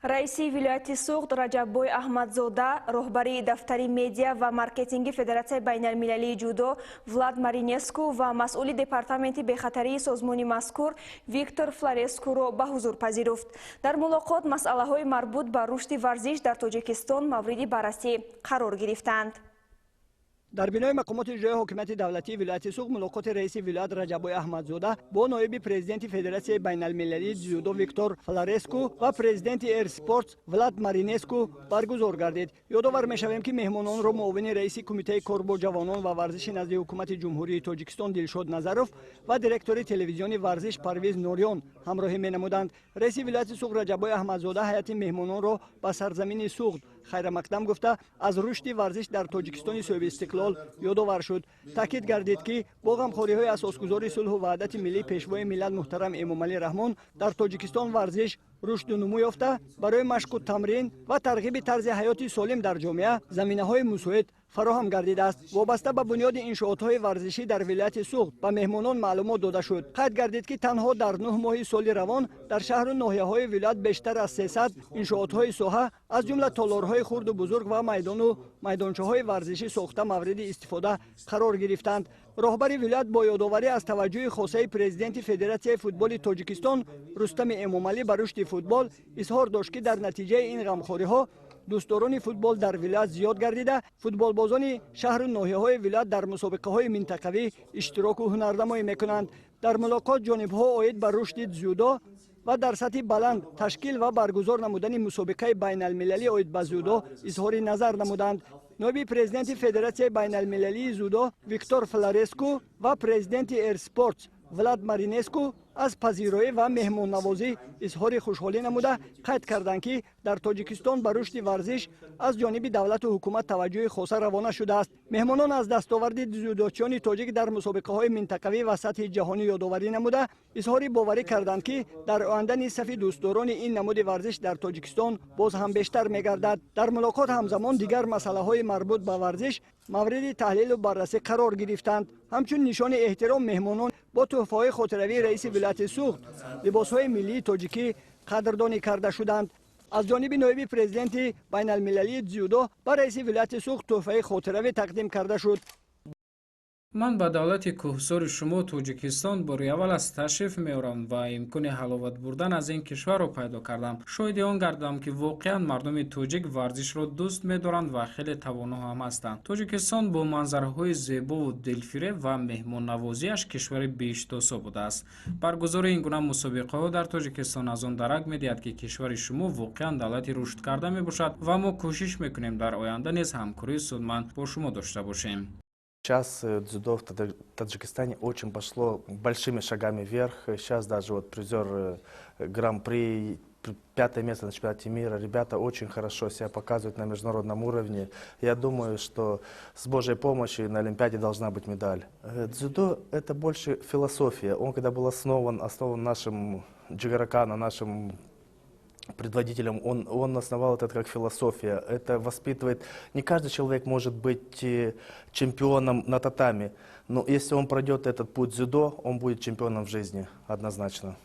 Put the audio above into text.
Раиси вилояти Суғд Раҷаббой Аҳмадзода роҳбари дафтари медиа ва маркетинги Федератсияи байналмилалии ҷудо Влад Маринеску ва масъули департаменти бехатарии созмони мазкур Виктор Флорескуро ба ҳузур пазируфт. Дар мулоқот масъалаҳои марбут ба рушди варзиш дар Тоҷикистон мавриди баррасӣ қарор гирифтанд. Дар бинои мақомоти иҷроии ҳокимияти давлатии вилояти Суғд мулоқоти раиси вилоят Раҷаббой Аҳмадзода бо ноиби президенти Федератсияи байналмилалии дзюдо Виктор Флореску ва президенти Эрспортс Влад Маринеску баргузор гардид. Ёдовар мешавем, ки меҳмононро муовини раиси Кумитаи кор бо ҷавонон ва варзиши назди Ҳукумати Ҷумҳурии Тоҷикистон Дилшод Назаров ва директори телевизиони Варзиш Парвиз Нориён ҳамроҳӣ менамуданд. Раиси вилояти Суғд Раҷаббой Аҳмадзода ҳайати меҳмононро ба сарзамини Суғд хайрамақдам гуфта, аз рушди варзиш дар Тоҷикистони соҳибистиқлол ёдовар шуд. Таъкид гардид, ки бо ғамхориҳои асосгузори сулҳу ваҳдати миллӣ, Пешвои миллат муҳтарам Эмомалӣ Раҳмон, дар Тоҷикистон варзиш рушду нумӯ ёфта, барои машқу тамрин ва тарғиби тарзи ҳаёти солим дар ҷомеа заминаҳои мусоид фароҳам гардидааст. Вобаста ба бунёди иншоотҳои варзишӣ дар вилояти Суғд ба меҳмонон маълумот дода шуд. Қайд гардид, ки танҳо дар 9 моҳи соли равон дар шаҳру ноҳияҳои вилоят бештар аз 300 иншоотҳои соҳа, аз ҷумла толорҳои хурду бузург ва майдону майдончаҳои варзишӣ сохта, мавриди истифода қарор гирифтанд. Роҳбари вилоят бо ёдоварӣ аз таваҷҷӯҳи хосаи президенти Федератсияи футболи Тоҷикистон Рустами Эмомалӣ ба рушди футбол изҳор дошт, ки дар натиҷаи ин ғамхориҳо дӯстдорони футбол дар вилоят зиёд гардида, футболбозони шаҳру ноҳияҳои вилоят дар мусобиқаҳои минтақавӣ иштироку ҳунарнамоӣ мекунанд. Дар мулоқот ҷонибҳо оид ба рушди дзюдо ва дар сатҳи баланд ташкил ва баргузор намудани мусобиқаи байналмилалӣ оид ба дзюдо изҳори назар намуданд. Ноиби президенти Федератсияи байналмилалии дзюдо Виктор Флореску ва президенти Эрспортс Влад Маринеску аз пазироӣ ва меҳмоннавозӣ изҳори хушҳолӣ намуда, қайд карданд, ки дар Тоҷикистон ба рушди варзиш аз ҷониби давлату ҳукумат таваҷҷӯҳи хоса равона шудааст. Меҳмонон аз дастоварди дзюдочиёни тоҷик дар мусобиқаҳои минтақавӣ ва сатҳи ҷаҳонӣ ёдоварӣ намуда, изҳори боварӣ карданд, ки дар оянда низ сафи дӯстдорони ин намуди варзиш дар Тоҷикистон боз ҳам бештар мегардад. Дар мулоқот ҳамзамон дигар масъалаҳои марбут ба варзиш мавриди таҳлилу баррасӣ қарор гирифтанд. Ҳамчун нишони эҳтиром меҳмонон бо тӯҳфаҳои хотиравии раиси вилояти Суғд, либосҳои миллии тоҷикӣ қадрдонӣ карда шуданд. Аз ҷониби ноиби президенти байналмилалии дзюдо ба раиси вилояти Суғд тӯҳфаи хотиравӣ тақдим карда шуд. Ман ба давлати кӯҳсори шумо, Тоҷикистон, бори аввал аст ташриф меорам ва имкони ҳаловат бурдан аз ин кишварро пайдо кардам. Шоҳиди он гардам, ки воқеан мардуми тоҷик варзишро дӯст медоранд ва хеле тавоно ҳам ҳастанд. Тоҷикистон бо манзараҳои зебову дилфиреб ва меҳмоннавозиаш кишвари биҳиштосо будааст. Баргузории ин гуна мусобиқаҳо дар Тоҷикистон аз он дарак медиҳад, ки кишвари шумо воқеан давлати рушдкарда мебошад ва мо кӯшиш мекунем, дар оянда низ ҳамкории судманд бо шумо дошта бошем. Сейчас дзюдо в Таджикистане очень пошло большими шагами вверх. Сейчас даже вот призер Гран-при, пятое место на чемпионате мира. Ребята очень хорошо себя показывают на международном уровне. Я думаю, что с Божьей помощью на Олимпиаде должна быть медаль. Дзюдо – это больше философия. Он когда был основан, основан нашим Джигоро Кано, нашим предводителем, он основал это как философия. Это воспитывает. Не каждый человек может быть чемпионом на татами, но если он пройдет этот путь дзюдо, он будет чемпионом в жизни, однозначно.